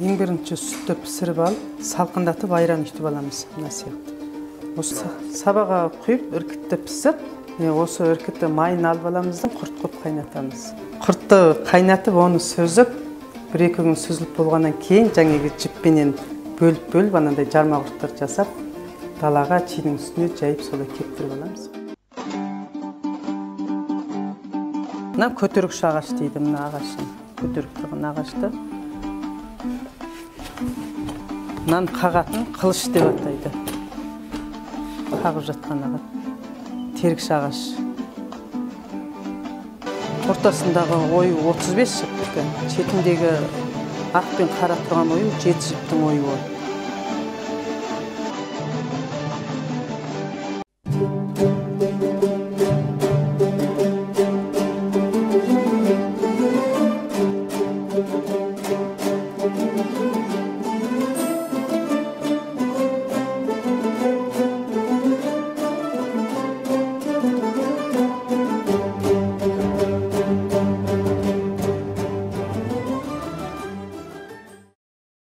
Ең бірінші сүтті пісіріп алып, салқындатып айран үйтіп аламыз, мына сияқты. Осы сабаға құйып, іркітті пісіп, осы іркітті майын алып аламыз да құрт қылып қайнатамыз. Құртты қайнатып, оны сүзіп, бір-екі күн сүзіліп болғаннан кейін жаңағы жіппенен бөліп-бөліп анандай жарма құрттар жасап, далаға шидің үстіне жайып солай кептіріп аламыз. Мына көтергіш ағаш дейді, мына ағашын, көтеріп тұрған ағашты. Мынаны қағатын қылыш деп атайды. Қағып жатқан ағаш. Тергіш ағаш. Ортасындағы ою 35 жіптікі, шетіндегі ақ пен қара тұрған ою 7 жіптің оюы.